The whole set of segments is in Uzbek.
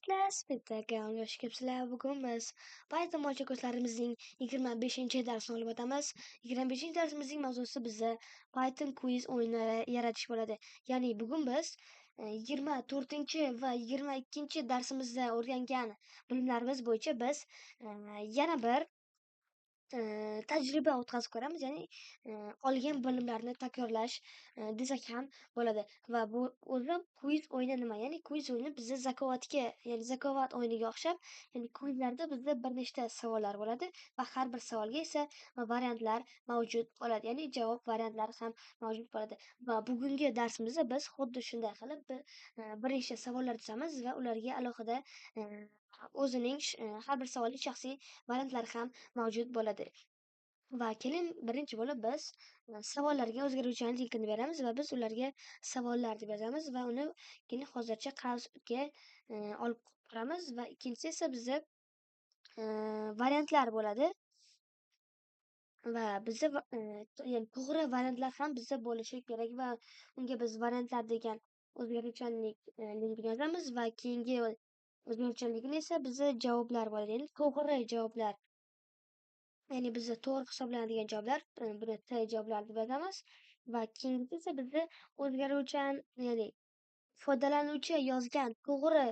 Do'stlar, yosh kelibsizlar. Bugun biz Python bo'yicha kurslarimizning 25-darsini olib o'tamiz. 25-darsimizning mavzusi bizda Python quiz o'yinlari yaratish bo'ladi. Ya'ni bugun biz 24 va 22 darsimizda o'rgangan bilimlarimiz bo'yicha biz yana bir tajriba o'tkazib ko'ramiz, ya'ni olgan bilimlarni takrorlash desak ham bo'ladi. Va bu o'zi quiz o'yini nima? Ya'ni quiz o'yini bizda zakovatga, ya'ni zakovat o'yiniga o'xshab, ya'ni quizlarda bizda bir nechta savollar bo'ladi va har bir savolga esa variantlar mavjud bo'ladi, ya'ni javob variantlari ham mavjud bo'ladi. Va bugungi darsimizda biz xuddi shunday qilib bir nechta savollar tuzamiz va ularga alohida o'zining har bir savolning shaxsiy variantlari ham mavjud bo'ladi. Va keling, birinchi bo'lib biz savollarga o'zgaruvchan linkini beramiz va biz ularga savollar deb yozamiz va uni keyin hozircha qavsga olib turamiz. Va ikkinchisi esa bizda variantlar bo'ladi va bizda ya'ni to'g'ri variantlar ham bizda bo'lishi kerak va unga biz variantlar degan o'zgaruvchanlik linkini yozamiz va keyingi o'zgaruvchanligini esa bizda javoblar bo'ladi, ya'ni to'g'ri javoblar, ya'ni bizda to'g'ri hisoblanadigan javoblar, buni T javoblar deb yozamiz. Va keyingisi esa bizda o'zgaruvchan, ya'ni foydalanuvchi yozgan to'g'ri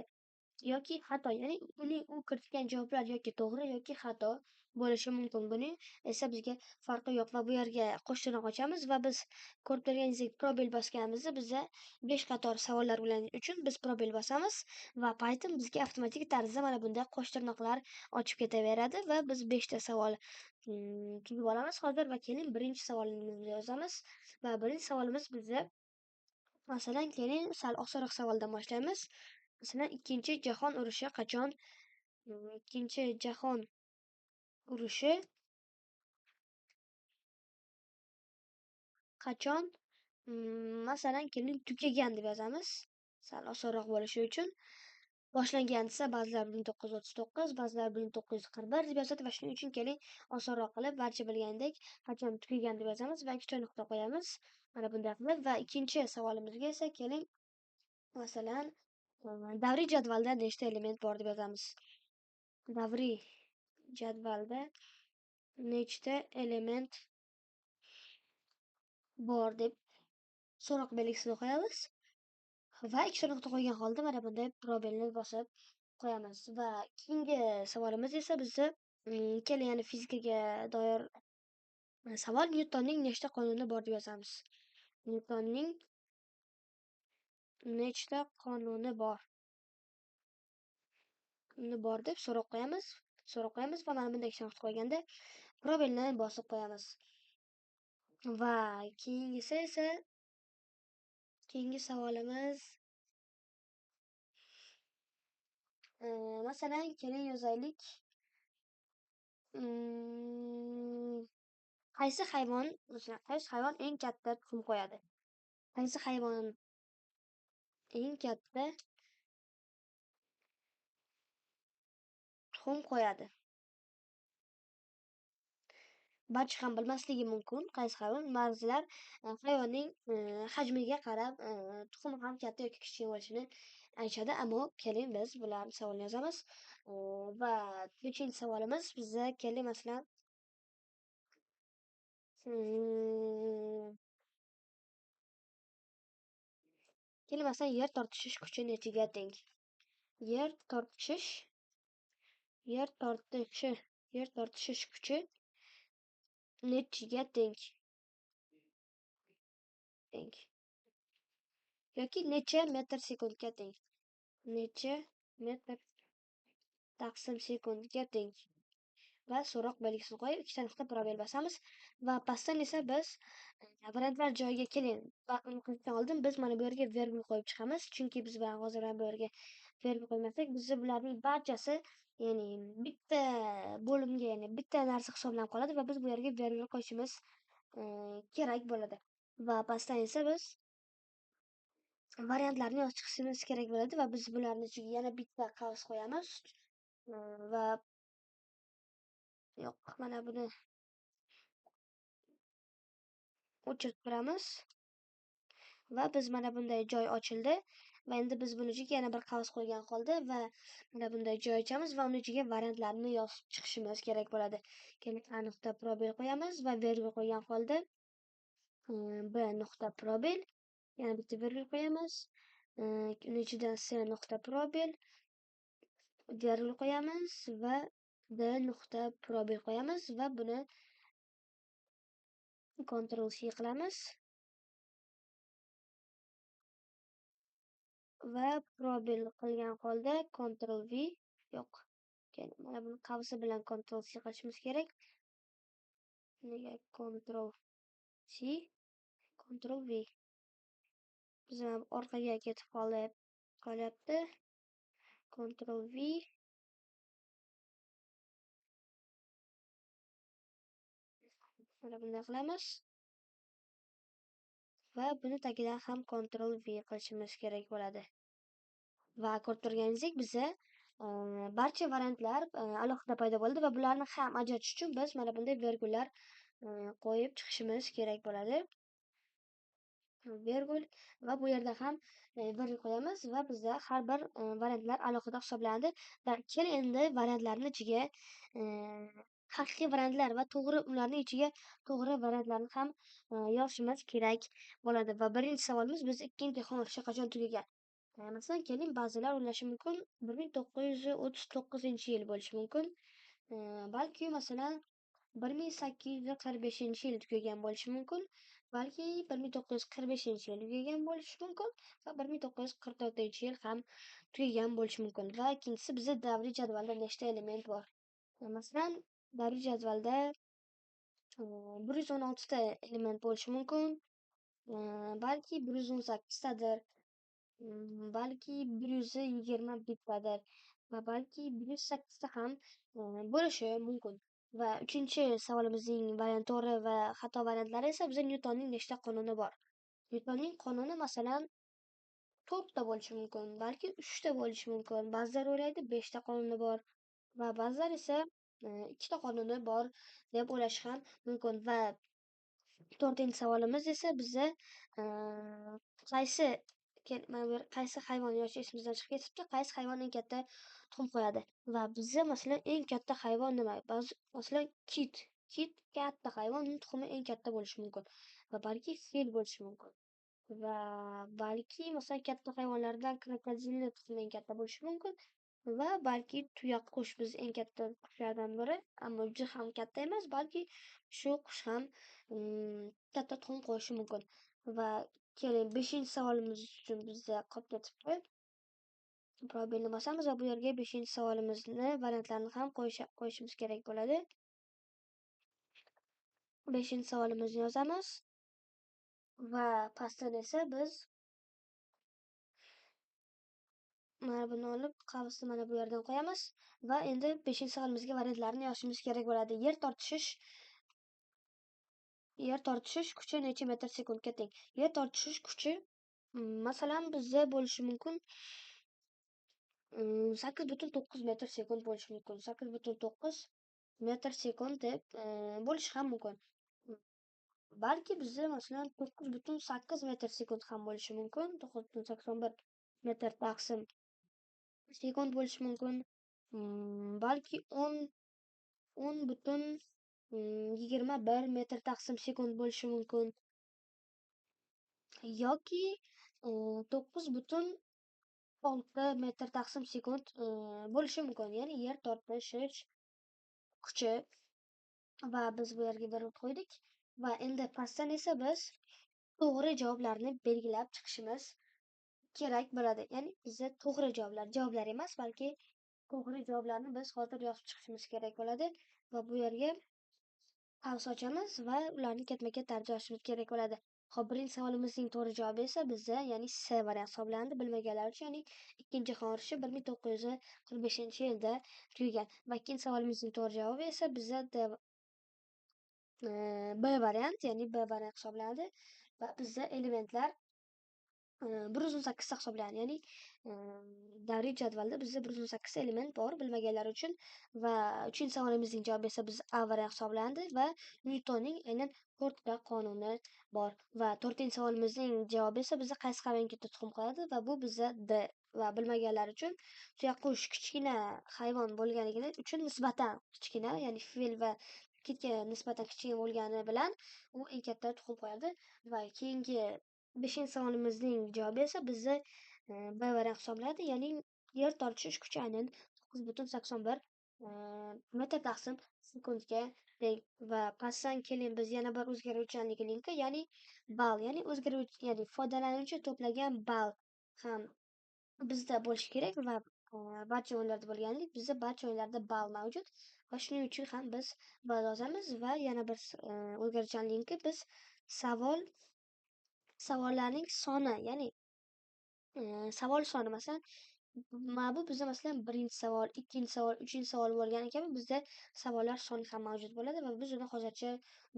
yoki xato, ya'ni uning u kiritgan javoblar yoki to'g'ri yoki xato bo'lishi mumkin. Buning esa bizga farqi yo'q va bu yerga qo'shtirnoq ochamiz va biz ko'rib turganingizdek probel bosganimizda bizda 5 qator savollar bo'lgani uchun biz probel bosamiz va Python bizga avtomatik tarzda mana bunday qo'shtirnoqlar ochib ketaveradi va biz 5 ta savol tuzib olamiz hozir. Va keling, birinchi savolimizni yozamiz va birinchi savolimiz bizda, masalan, keling sal osonroq savoldan boshlaymiz. Masalan, ikkinchi jahon urushi qachon, ikkinchi jahon urushi qachon, masalan, keling tugagan deb yozamiz, sal osonroq bo'lishi uchun. Boshlangan desa ba'zilar 1939, ba'zilar 1941 deb yozadi va shuning uchun keling osonroq qilib barcha bilgandek qachon tugagan deb yozamiz va ikkita nuqta qo'yamiz mana bunday qilib. Va ikkinchi savolimizga esa keling, masalan, davriy jadvalda nechta element bor deb yozamiz. Davriy jadvalda nechta element bor deb so'roq belgisini qo'yamiz va ikkita nuqta qo'ygan holda mana bunday probelni bosib qo'yamiz. Va keyingi savolimiz esa bizda keling, ya'ni fizikaga doir savol, Nyutonning nechta qonuni bor deb yozamiz. Nyutonning nechta qonuni bor? Uni bor deb so'roq qo'yamiz. So'roq qo'yamiz va mana bunday ikkita nuqta qo'yganda probelni bosib qo'yamiz. Va keyingisi esa, keyingi savolimiz, masalan, keling yozaylik. Qaysi hayvon, masalan, qaysi hayvon eng katta tuxum qo'yadi? Qaysi hayvon eng katta tuxum qo'yadi? Barcha ham bilmasligi mumkin qaysi hayvon. Ba'zilar hayvonning hajmiga qarab tuxumi ham katta yoki kichik bo'lishini aytishadi, ammo keling biz bularni savolni yozamiz. Va uchinchi savolimiz bizda keling, masalan, keling, masalan, yer tortishish kuchi nechaga teng? Yer tortishish, yer tortishi, yer tortishish kuchi nechiga teng? Teng. Yoki necha metr sekundga teng? Necha metr taqsim sekundga teng? Va so'roq belgisini qo'yib ikkita nuqta probel bosamiz va pastdan esa biz variantlar joyiga keling. Va uni qilishdan oldin biz mana bu yerga vergul qo'yib chiqamiz, chunki biz bilan hozir mana bu yerga vergul qo'ymasak, bizda bularning barchasi, ya'ni bitta bo'limga, ya'ni bitta narsa hisoblanib qoladi va biz bu yerga vergul qo'yishimiz kerak bo'ladi. Va pastdan esa biz variantlarni yozib chiqishimiz kerak bo'ladi va biz bularning ichiga yana bitta qavs qo'yamiz va yo'q, mana buni o'chirib turamiz va biz mana bunday joy ochildi. Va endi biz buni ichiga yana bir qavs qo'ygan holda va mana bunday joy ochamiz va uni ichiga variantlarni yozib chiqishimiz kerak bo'ladi. Keyin A nuqta probel qo'yamiz va vergul qo'ygan holda B nuqta probel, yana bitta vergul qo'yamiz. Uni ichidan C nuqta probel, vergul qo'yamiz va D nuqta probel qo'yamiz va buni Ctrl C qilamiz. Va probel qilgan holda Ctrl V yo'q. Keyin mana buni qavsi bilan Ctrl C qilishimiz kerak. Nega Ctrl C, Ctrl V. Biz mana orqaga ketib qolyapti. Ctrl V. Mana bunday qilamiz. Va buni tagidan ham Ctrl V qilishimiz kerak bo'ladi. Va ko'rib turganingizdek biza barcha variantlar alohida paydo bo'ldi va bularni ham ajratish uchun biz mana bunday vergullar qo'yib chiqishimiz kerak bo'ladi. Vergul va bu yerda ham vergul qo'yamiz va bizda har bir variantlar alohida hisoblanadi. Va keling endi variantlarni ichiga haqiqiy variantlar va to'g'ri ularning ichiga to'g'ri variantlarni ham yozishimiz kerak bo'ladi. Va birinchi savolimiz biz ikkinchi jahon urushi qachon tugagan? Masalan, keling ba'zilar o'ylashi mumkin 1939-yil bo'lishi mumkin. Balki masalan 1845-yil tugagan bo'lishi mumkin. Balki 1945-yil tugagan bo'lishi mumkin va 1944-yil ham tugagan bo'lishi mumkin. Va ikkinchisi bizda davriy jadvalda nechta element bor? Masalan, davriy jadvalda 116 ta element bo'lishi mumkin. Balki 118 tadir, balki 121 tadir va balki 108 ta ham bo'lishi mumkin. Va uchinchi savolimizning variant to'g'ri va xato variantlari esa bizda Nyutonning nechta qonuni bor? Nyutonning qonuni masalan 4 ta bo'lishi mumkin, balki 3 ta bo'lishi mumkin. Ba'zilar o'ylaydi 5 ta qonuni bor va ba'zilar esa 2 ta qonuni bor deb o'ylashi ham mumkin. Va to'rtinchi savolimiz esa bizda qaysi hayvon yoshi esimizdan chiqib ketibdi, qaysi hayvon eng katta tuxum qo'yadi? Va bizda masalan eng katta hayvon nima? Ba'zi masalan kit. Kit katta hayvon, uning tuxumi eng katta bo'lishi mumkin va balki fil bo'lishi mumkin. Va balki masalan katta hayvonlardan krokodilning tuxumi eng katta bo'lishi mumkin. Va balki tuyaqush biz eng katta qushlardan biri, ammo juda ham katta emas, balki shu qush ham katta tuxum qo'yishi mumkin. Va keling 5-savolimiz uchun bizda qolib ketibdi. Probelni bosamiz va bu yerga 5-savolimizni variantlarini ham qo'yishimiz kerak bo'ladi. 5-savolimizni yozamiz va pastdan esa biz mana buni olib qavsni mana bu yerdan qo'yamiz va endi 5-savolimizga variantlarni yozishimiz kerak bo'ladi. Yer tortishish kuchi necha metr sekundga teng? Yer tortishish kuchi masalan bizda bo'lishi mumkin 8,9 metr sekund bo'lishi mumkin. 8,9 metr sekund deb bo'lishi ham mumkin. Balki bizda masalan 9,8 metr sekund ham bo'lishi mumkin. 9,81 metr taqsim sekund bo'lishi mumkin. Balki 10,21 metr taqsim sekund bo'lishi mumkin. Yoki 9,6 metr taqsim sekund bo'lishi mumkin. Ya'ni yer tortishish kuchi. Va biz bu yerga bir qo'ydik. Va endi pastdan esa biz to'g'ri javoblarni belgilab chiqishimiz kerak bo'ladi. Ya'ni bizda to'g'ri javoblar emas, balki to'g'ri javoblarni biz hozir yozib chiqishimiz kerak bo'ladi. Va bu yerga qavs ochamiz va ularni ketma-ket tarzda yozishimiz kerak bo'ladi. Xo'p, birinchi savolimizning to'g'ri javobi esa bizda, ya'ni C variant hisoblanadi. Bilmaganlar uchun, ya'ni ikkinchi jahon urushi 1945-yilda tugagan. Va ikkinchi savolimizning to'g'ri javobi esa bizda B variant, ya'ni B variant hisoblanadi. Va bizda elementlar 118 ta hisoblanadi. Ya'ni davriy jadvalda bizda 118 ta element bor, bilmaganlar uchun. Va 3-savolimizning javobi esa biz A variant hisoblanadi va Nyutonning aynan 4 ta qonuni bor. Va 4-savolimizning javobi esa bizda qaysi hayvon katta tuxum qo'yadi va bu bizda D. Va bilmaganlar uchun tuyaqush kichkina hayvon bo'lganligi uchun nisbatan kichkina, ya'ni fil va kitga nisbatan kichkina bo'lgani bilan u eng katta tuxum qo'yadi. Va keyingi 5-savolimizning javobi esa bizda B variant hisoblanadi, ya'ni yer tortishish kuchi aynan 9,81 metr taqsim sekundga teng. Va pastdan keling biz yana bir o'zgaruvchanlik linki, ya'ni ball, ya'ni o'zgaruvchi, ya'ni foydalanuvchi to'plagan ball ham bizda bo'lishi kerak va barcha o'yinlarda bo'lganidek bizda barcha o'yinlarda ball mavjud va shuning uchun ham biz ball yozamiz. Va yana bir o'zgaruvchan linki biz savollarning soni, ya'ni savol soni, masalan mana bu bizda masalan 1-savol, 2-savol, 3-savol bo'lgan ekan, bizda savollar soni ham mavjud bo'ladi va biz uni hozircha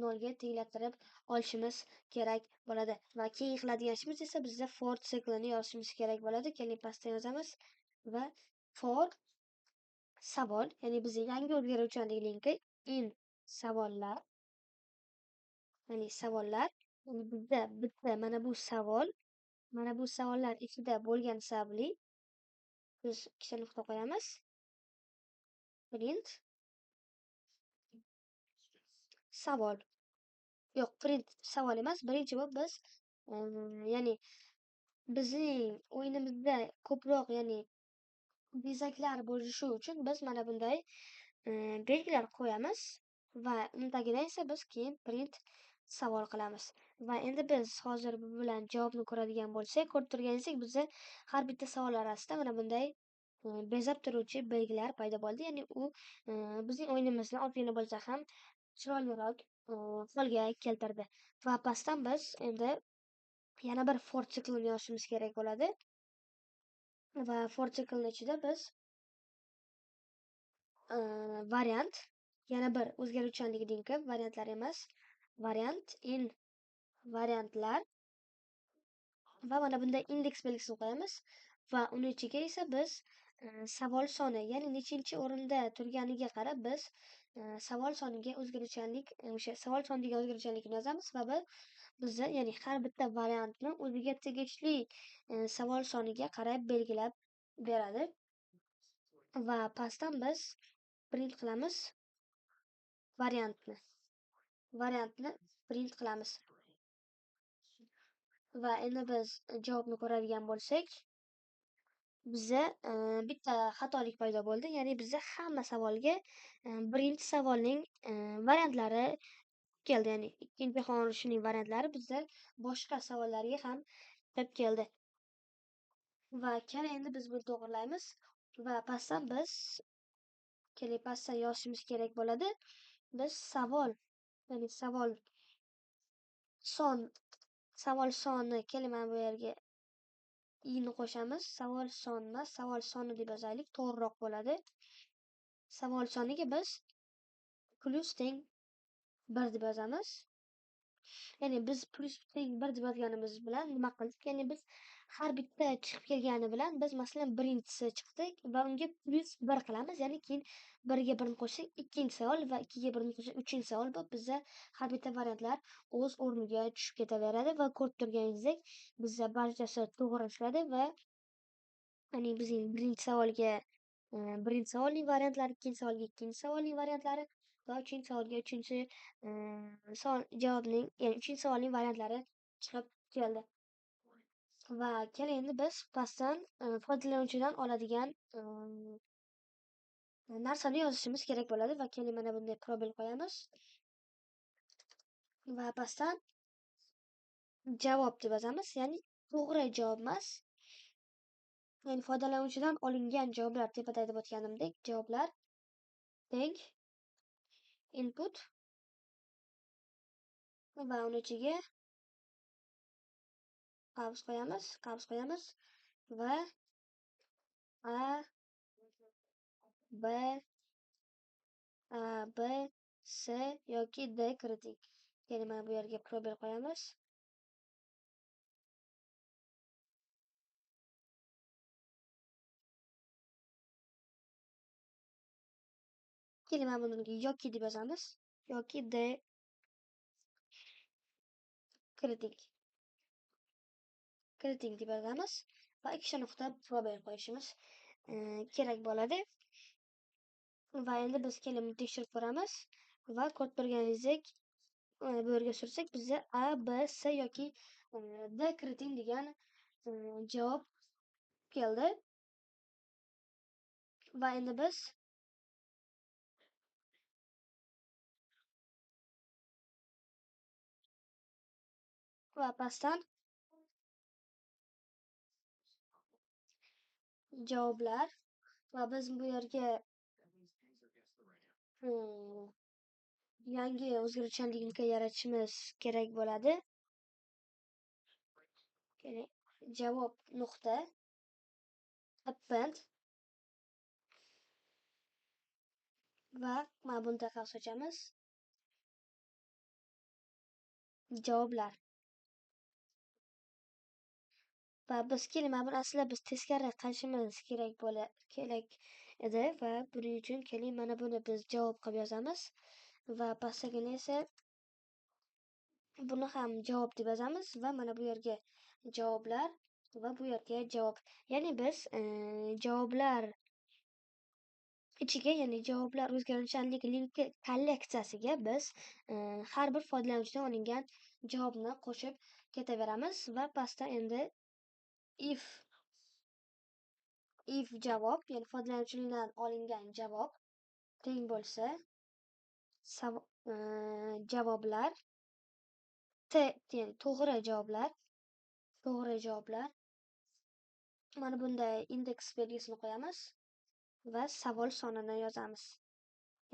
0 ga tenglattirib olishimiz kerak bo'ladi. Va keyin qiladigan ishimiz esa bizda for siklini yozishimiz kerak bo'ladi. Keling pastdan yozamiz va for savol, ya'ni bizga yangi o'zgaruvchanlik linki in savollar, ya'ni savollar, ya'ni bizda bitta mana bu savol, mana bu savollar ichida bo'lgan sababli biz ikkita nuqta qo'yamiz. Print savol. Yo'q, print savol emas. Birinchi bo'lib biz, ya'ni bizning o'yinimizda ko'proq, ya'ni bezaklar bo'lishi uchun biz mana bunday belgilar qo'yamiz va uni tagidan esa biz keyin print savol qilamiz. Va endi biz hozir bu bilan javobni ko'radigan bo'lsak, ko'rib turganingizdek bizda har bitta savol orasida mana bunday bezab turuvchi belgilar paydo bo'ldi. Ya'ni u bizning o'yinimizni ozgina bo'lsa ham chiroyliroq holga keltirdi. Va pastdan biz endi yana bir for siklini yozishimiz kerak bo'ladi. Va for siklning ichida biz variant, yana bir o'zgaruvchanlik linki, variantlar emas, variant in variantlar va mana bunday indeks belgisini qo'yamiz va uni ichiga esa biz savol soni, ya'ni nechinchi o'rinda turganiga qarab biz savol soniga o'zgaruvchanlik, o'sha savol soni degan o'zgaruvchanlikni yozamiz va bizda, ya'ni har bitta variantni o'ziga tegishli savol soniga qarab belgilab beradi. Va pastdan biz print qilamiz variantni. Variantni print qilamiz. Va endi biz javobni ko'radigan bo'lsak, biza bitta xatolik paydo bo'ldi. Ya'ni biza hamma savolga 1-savolning variantlari keldi. Ya'ni ikkinchi jahon urushining variantlari bizda boshqa savollarga ham chiqib keldi. Va keyin endi biz buni to'g'rilaymiz va pastdan biz keling pastdan yozishimiz kerak bo'ladi. Biz savol, ya'ni savol son, savol soni, keling mana bu yerga i ni qo'shamiz. Savol son emas, savol soni deb yozaylik, to'g'riroq bo'ladi. Savol soniga biz plyus teng 1 deb yozamiz. Ya'ni biz plyus teng 1 deb yozganimiz bilan nima qildik? Ya'ni biz har bitta chiqib kelgani bilan biz masalan birinchisi chiqdi va unga plyus 1 qilamiz. Ya'ni keyin 1ga 1ni qo'shsak 2-savol va 2ga 1ni qo'shsak 3-savol bo'lib bizda har bitta variantlar o'z o'rniga tushib ketaveradi va ko'rib turganingizdek bizda barchasi to'g'ri ishladi va ya'ni bizning 1-savolga 1-savolning variantlari, 2-savolga 2-savolning variantlari va 3-savolga 3-chi savol javobning, ya'ni 3-savolning variantlari chiqib keldi. Va keling endi biz pastdan foydalanuvchidan oladigan narsani yozishimiz kerak bo'ladi va keling mana bunday probel qo'yamiz. Va pastdan javob deb yozamiz, ya'ni to'g'ri javob emas. Ya'ni foydalanuvchidan olingan javoblar, tepada aytib o'tganimdek, javoblar teng input va uni ichiga qavs qo'yamiz, qavs qo'yamiz va A, B, A, B, C yoki D kiriting. Ya'ni mana bu yerga probel qo'yamiz. Keling, mana buni yoki deb yozamiz. Yoki D kiriting. Kiriting deb yozamiz va ikkita nuqta probel qo'yishimiz kerak bo'ladi. Va endi biz keling tekshirib ko'ramiz va ko'rib turganingizdek bu yerga sursak bizda A, B, C yoki D kiriting degan javob keldi. Va endi biz va pastdan javoblar va biz bu yerga yangi o'zgaruvchanlikni yaratishimiz kerak bo'ladi. Javob nuqta append va mana bunda qavs ochamiz. Javoblar. Va biz keling, mana buni aslida biz teskari qilishimiz kerak edi va buning uchun keling mana buni biz javob qilib yozamiz va pastdagini esa buni ham javob deb yozamiz va mana bu yerga javoblar va bu yerga javob. Ya'ni biz javoblar ichiga, ya'ni javoblar o'zgaruvchanlik linki kolleksiyasiga biz har bir foydalanuvchidan olingan javobni qo'shib ketaveramiz va pastda endi if javob, ya'ni foydalanuvchidan olingan javob teng bo'lsa javoblar t, ya'ni to'g'ri javoblar, mana bunday indeks belgisini qo'yamiz va savol sonini yozamiz.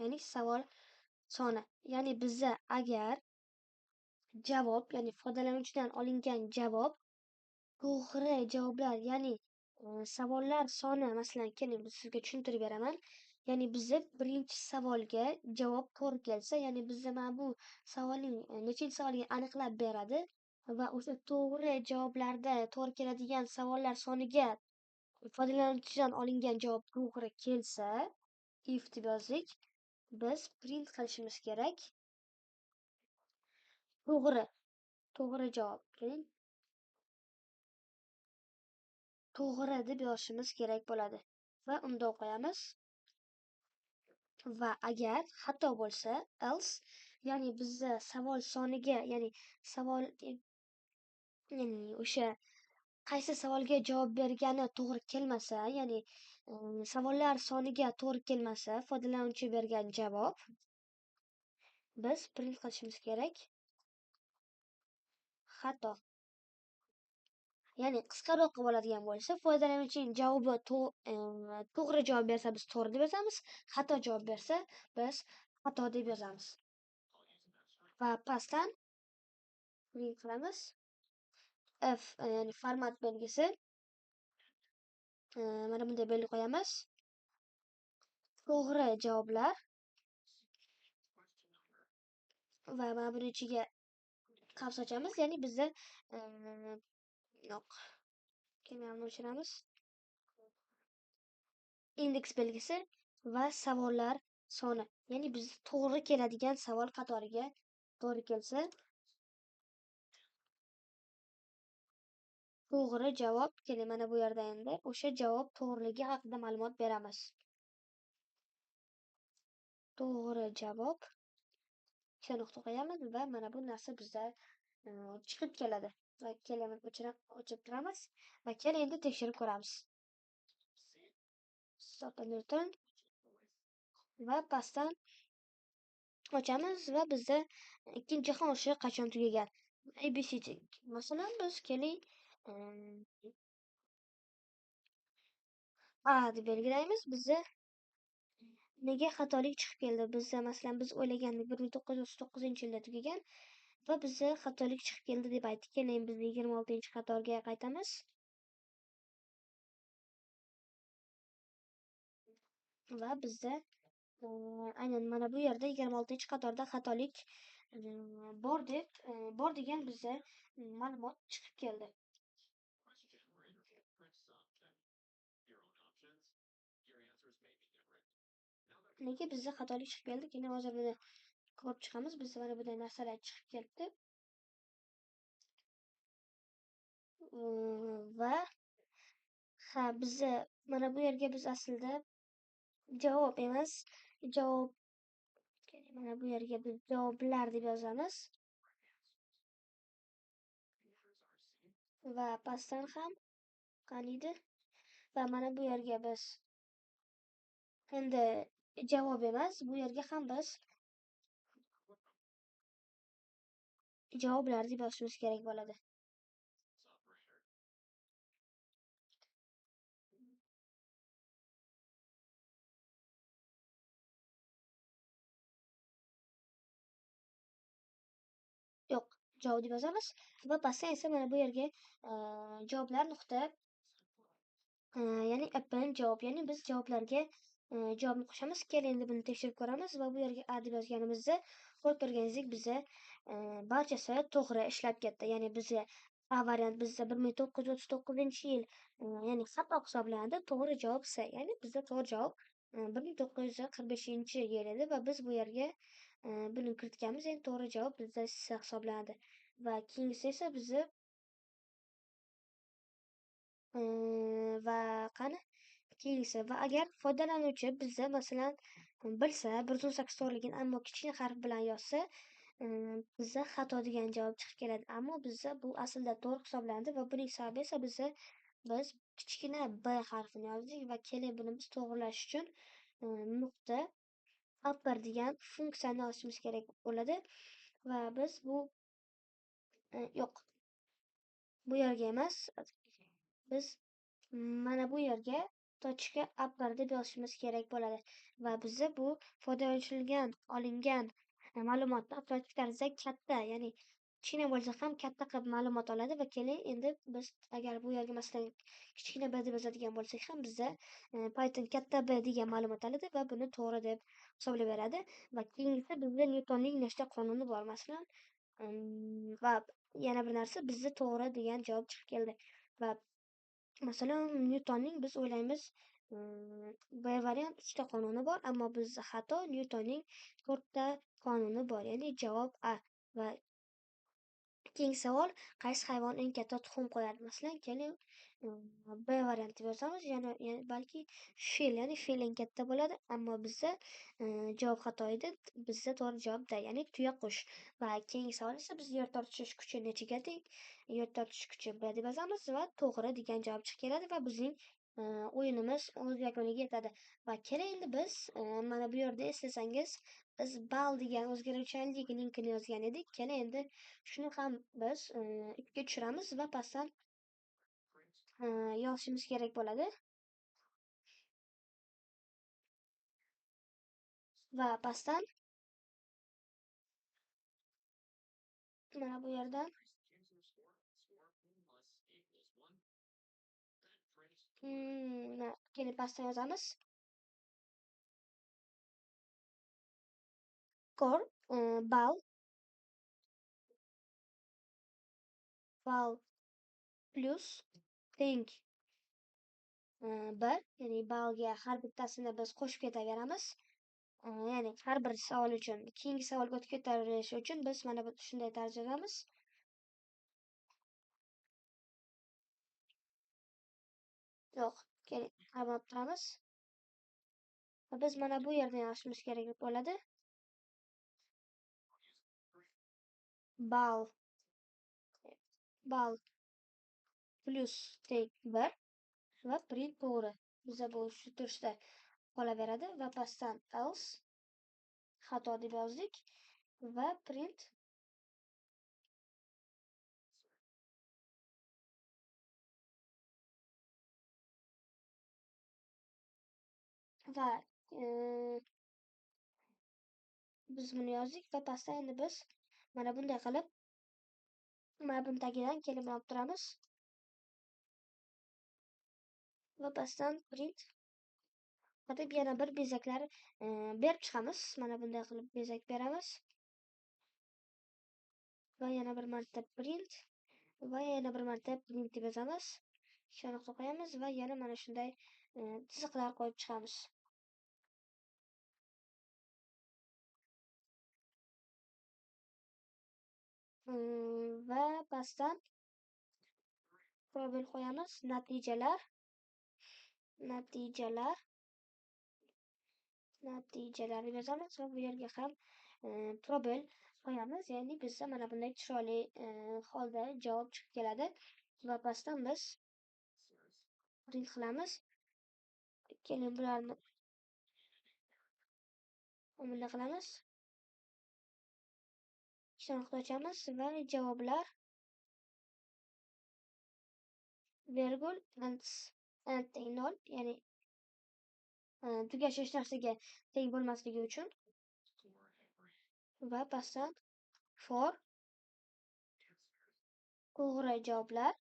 Ya'ni savol soni, ya'ni bizda agar javob, ya'ni foydalanuvchidan olingan javob to'g'ri javoblar, ya'ni savollar soni, masalan, keling biz sizga tushuntirib beraman. Ya'ni bizda birinchi savolga javob to'g'ri kelsa, ya'ni bizda mana bu savolning nechinchi savolga aniqlab beradi va o'sha to'g'ri javoblarda to'g'ri keladigan savollar soniga foydalanuvchidan olingan javob to'g'ri kelsa, if deb yozdik, biz print qilishimiz kerak. To'g'ri javob. Keling. To'g'ri deb yozishimiz kerak bo'ladi va undov qo'yamiz. Va agar xato bo'lsa, else, ya'ni bizda savol soniga, ya'ni savol, ya'ni o'sha qaysi savolga javob bergani to'g'ri kelmasa, ya'ni savollar soniga to'g'ri kelmasa, foydalanuvchi bergan javob biz print qilishimiz kerak xato. Ya'ni qisqaroq qilib oladigan bo'lsa, foydalanuvchining javobi to'g'ri javob bersa biz to'g'ri deb yozamiz, xato javob bersa biz xato deb yozamiz. Va pastdan print qilamiz. F, ya'ni format belgisi, mana bunday belgi qo'yamiz. To'g'ri javoblar va mana buni ichiga qavs ochamiz, ya'ni bizda yo'q. Keyin o'chiramiz. Indeks belgisi va savollar soni. Ya'ni bizda to'g'ri keladigan savol qatoriga to'g'ri kelsa, to'g'ri javob keling mana bu yerda endi o'sha javob to'g'riligi haqida ma'lumot beramiz. To'g'ri javob ikkita nuqta qo'yamiz va mana bu narsa bizda chiqib keladi. Va keling o'chirib turamiz va keling endi tekshirib ko'ramiz. Stop and return va pastdan ochamiz va bizda ikkinchi jahon urushi qachon tugagan? ABCD. Masalan, biz keling A deb belgilaymiz. Bizda nega xatolik chiqib keldi? Bizda masalan biz o'ylagandik 1939-yilda tugagan va bizda xatolik chiqib keldi deb aytdik. Keling biz 26-qatorga qaytamiz. Va bizda aynan mana bu yerda 26-qatorda xatolik bor deb bor degan bizda ma'lumot chiqib keldi. Lekin bizda xatolik chiqib keldi. Keyin hozir buni ko'rib chiqamiz. Bizda mana bunday narsalar chiqib keldi. Va ha, bizda mana bu yerga biz aslida javob emas, javob, mana bu yerga biz javoblar deb yozamiz. Va pastdan ham qaniydi? Va mana bu yerga biz endi javob emas, bu yerga ham biz javoblar deb yozishimiz kerak bo'ladi. Yo'q, javob deb yozamiz va pastdan esa mana bu yerga javoblar nuqta, ya'ni append javob, ya'ni biz javoblarga javobni qo'shamiz. Keling, endi buni tekshirib ko'ramiz va bu yerga a deb yozganimizda ko'rib turganingizdek biza barchasi to'g'ri ishlab ketdi. Ya'ni bizga A variant bizda 1939-yil, ya'ni xato hisoblanadi. To'g'ri javob S. Ya'ni bizda to'g'ri javob 1945-yil edi va biz bu yerga buni kiritganmiz. Endi to'g'ri javob bizda S hisoblanadi. Va keyingisi esa bizni va qani keyingisi va agar foydalanuvchi bizda masalan bilsa 118 to'g'riligini, ammo kichkina harf bilan yozsa, bizda xato degan javob chiqib keladi. Ammo bizda bu aslida to'g'ri hisoblanadi va buning sababi esa biz kichkina b harfini yozdik va keling buni biz to'g'rilash uchun nuqta upper degan funksiyani yozishimiz kerak bo'ladi va biz bu yo'q, bu yerga emas, biz mana bu yerga tochka upper deb yozishimiz kerak bo'ladi va bizda bu foydalanilgan olingan ma'lumotni avtomatik tarzda katta, ya'ni kichkina bo'lsa ham katta qilib ma'lumot oladi va keling endi biz agar bu yerga masalan kichkina b deb yozadigan bo'lsak ham bizda Python katta b degan ma'lumot oladi va buni to'g'ri deb hisoblab beradi. Va keyingisi bizda Nyutonning nechta qonuni bor masalan, va yana bir narsa bizda to'g'ri degan javob chiqib keldi. Va masalan Nyutonning biz o'ylaymiz B variant 3 ta qonuni bor, ammo bizda xato, Nyutonning 4 ta qonuni bor, ya'ni javob A. Va keyingi savol, qaysi hayvon eng katta tuxum qo'yadi? Masalan, keling B variant deb yozamiz, yana balki fil, ya'ni fil eng katta bo'ladi, ammo bizda javob xato edi, bizda to'g'ri javob D, ya'ni tuyaqush. Va keyingi savol esa biz yer tortishish kuchi nechaga teng? Yer tortishish kuchi B deb yozamiz va to'g'ri degan javob chiqib keladi va bizning o'yinimiz o'z yakuniga yetadi. Va keling endi biz mana bu yerda eslasangiz biz ball degan o'zgaruvchanlik linkini yozgan edik. Keling endi shuni ham biz 3ga tushiramiz va pastdan yozishimiz kerak bo'ladi. Va pastdan mana bu yerdan keling pastdan yozamiz. Skor, ball, ball plus teng 1, ya'ni ballga har bittasini biz qo'shib ketaveramiz. Ya'ni har bir savol uchun, keyingi savolga o'tib ketaverish uchun biz mana bu shunday tarzda yozamiz. Yo'q, keling, qarab turamiz. Va biz mana bu yerdan yozishimiz kerak bo'ladi. Ball, ball plus teng 1 va print to'g'ri. Biza bu shu turishda qolaveradi va pastdan else xato deb yozdik va print va biz buni yozdik va pastdan endi biz mana bunday qilib mana buni tagidan kelib olib turamiz va pastdan print qilib yana bir bezaklar berib chiqamiz. Mana bunday qilib bezak beramiz va yana bir marta print va yana bir marta print deb yozamiz. Ikki nuqta qo'yamiz va yana mana shunday chiziqlar qo'yib chiqamiz. Va pastdan probel qo'yamiz. Natijalar, natijalar, natijalar deb yozamiz va bu yerga ham probel qo'yamiz. Ya'ni bizda mana bunday chiroyli holda javob chiqib keladi va pastdan biz print qilamiz. Keling, bularni bunday qilamiz. Ikkita nuqta ochamiz va javoblar vergul and teng 0, ya'ni tugash hech narsaga teng bo'lmasligi uchun va pastdan for to'g'ri javoblar,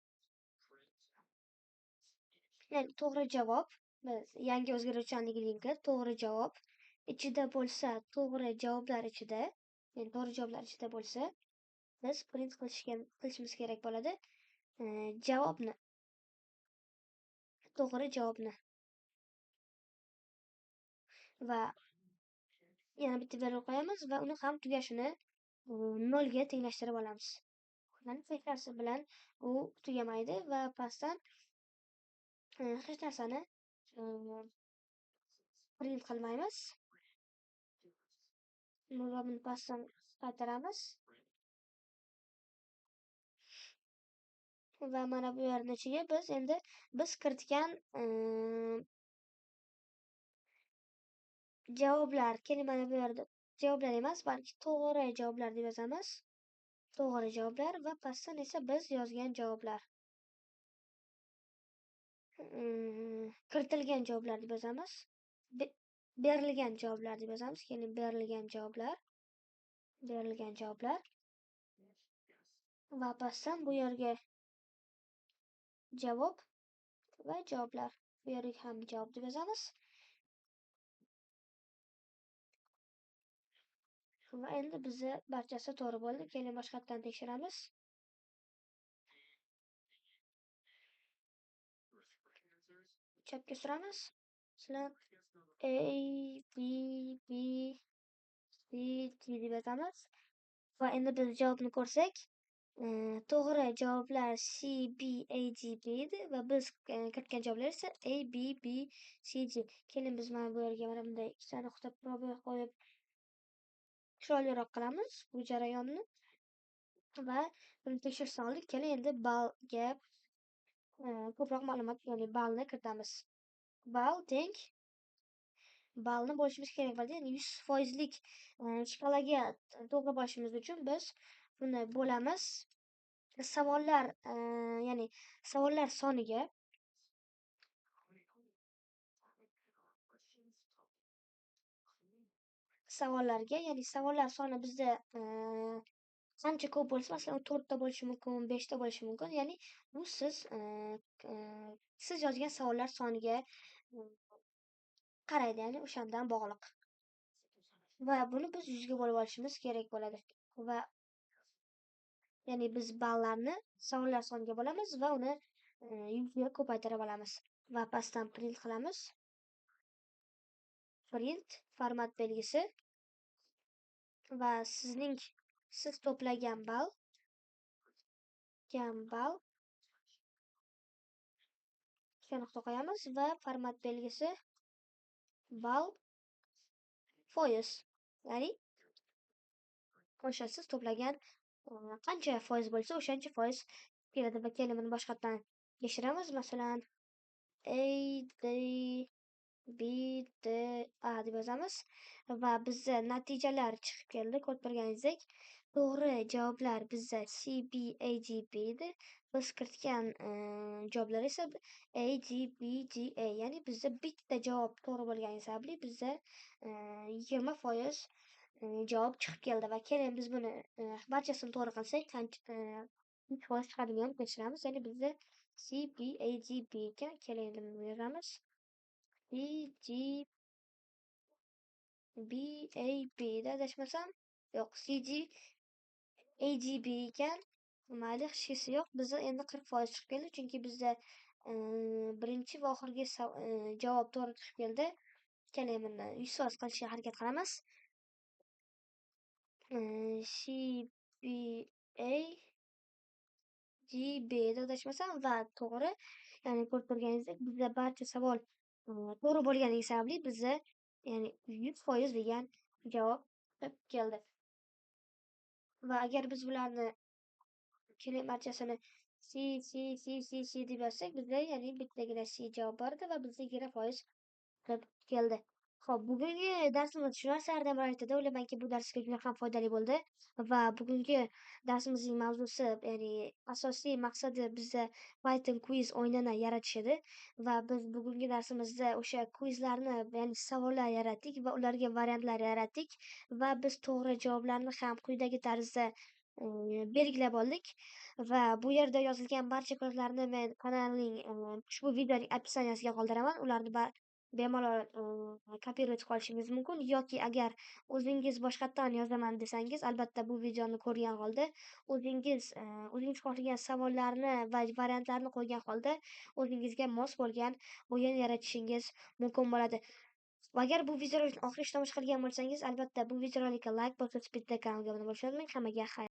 ya'ni to'g'ri javob, biz yangi o'zgaruvchanlik linki to'g'ri javob ichida bo'lsa, to'g'ri javoblar ichida, ya'ni to'g'ri javoblar ichida bo'lsa, biz print qilishimiz kerak bo'ladi. Javobni, to'g'ri javobni va yana bitta vergul qo'yamiz va uni ham tugashini 0 ga tenglashtirib olamiz. Ya'ni hech narsa bilan u tugamaydi va pastdan hech narsani print qilmaymiz. Va buni pastdan qaytaramiz. Va mana bu yerning ichiga biz endi biz kiritgan javoblar, keling mana bu yerda javoblar emas, balki to'g'ri javoblar deb yozamiz. To'g'ri javoblar va pastdan esa biz yozgan javoblar. Kiritilgan javoblar deb yozamiz. Berilgan javoblar deb yozamiz. Keling, berilgan javoblar. Berilgan javoblar. Va pastdan bu yerga javob va javoblar. Bu yerga ham javob deb yozamiz. Va endi bizni barchasi to'g'ri bo'ldi. Keling, boshqatdan tekshiramiz. Chapga suramiz. Masalan, A, B, B, C, D deb yozamiz. Va endi biz javobni ko'rsak, to'g'ri javoblar C, B, A, D, B edi va biz kiritgan javoblar esa A, B, B, C, D. Keling, biz mana bu yerga mana bunday ikkita nuqta probel qo'yib chiroyliroq qilamiz bu jarayonni va buni tekshirsa oldik. Keling, endi ballga ko'proq ma'lumot, ya'ni ballni kiritamiz. Ball teng ballni bo'lishimiz kerak bo'ladi. Ya'ni 100%lik shkalaga to'g'ri borishimiz uchun biz buni bo'lamiz. Savollar, ya'ni savollar soniga savollarga, ya'ni savollar soni bizda qancha ko'p bo'lsa, masalan, 4 ta bo'lishi mumkin, 5 ta bo'lishi mumkin. Ya'ni bu siz yozgan savollar soniga qaraydi, ya'ni o'shandan bog'liq. Va buni biz 100 ga bo'lib olishimiz kerak bo'ladi. Va ya'ni biz ballarni savollar soniga bo'lamiz va uni 100 ga ko'paytirib olamiz. Va pastdan print qilamiz. Print format belgisi va siz to'plagan ball, ikkita nuqta qo'yamiz va format belgisi ball foiz, ya'ni o'sha siz to'plagan qancha foiz bo'lsa o'shancha foiz keladi. Va keling, buni boshqatdan tekshiramiz. Masalan, A, D, B, D, A deb yozamiz va bizda natijalar chiqib keldi. Ko'rib turganingizdek, to'g'ri javoblar bizda C, B, A, D, B edi. Biz kiritgan javoblar esa A, D, B, D, A. Ya'ni bizda bitta javob to'g'ri bo'lgani sababli bizda 20% javob chiqib keldi. Va keling, biz buni barchasini to'g'ri qilsak, qancha 100% chiqadigan tekshiramiz. Ya'ni bizda C, B, A, D, B ekan. Keling, endi buni yozamiz. C, D, B, A, B da adashmasam, yo'q, C, D, A, D, B ekan. Mayli, hech narsa yo'q. Bizda endi 40% chiqib keldi, chunki bizda birinchi va oxirgi javob to'g'ri chiqib keldi. Keling, buni 100% qilishga harakat qilamiz. C, B, A, G, B edi adashmasam va to'g'ri. Ya'ni ko'rib turganingizdek, bizda barcha savol to'g'ri bo'lganligi sababli bizda, ya'ni 100% degan javob chiqib keldi. Va agar biz bularni keling barchasini C, C, C, C, C deb yozsak, bizda, ya'ni bittagina C javob bor edi va bizda 20% chiqib keldi. Xo'p, bugungi darsimiz shu narsalardan iborat edi. O'ylaymanki, bu dars sizga juda ham foydali bo'ldi va bugungi darsimizning mavzusi, ya'ni asosiy maqsadi bizda Python quiz o'yinini yaratish edi va biz bugungi darsimizda o'sha quizlarni, ya'ni savollar yaratdik va ularga variantlar yaratdik va biz to'g'ri javoblarni ham quyidagi tarzda belgilab oldik va bu yerda yozilgan barcha kodlarni men kanalning ushbu videoning описания siga qoldiraman. Ularni bemalol kopировать qilishingiz mumkin yoki agar o'zingiz boshqatdan yozaman desangiz, albatta bu videoni ko'rgan holda o'zingiz xohlagan savollarni va variantlarni qo'ygan holda o'zingizga mos bo'lgan o'yin yaratishingiz mumkin bo'ladi. Va agar bu videorolikni oxirigacha tomosha qilgan bo'lsangiz, albatta bu videorolikka like bosib, bitta kanalga obuna bo'lishni unutmang. Hammaga xayr.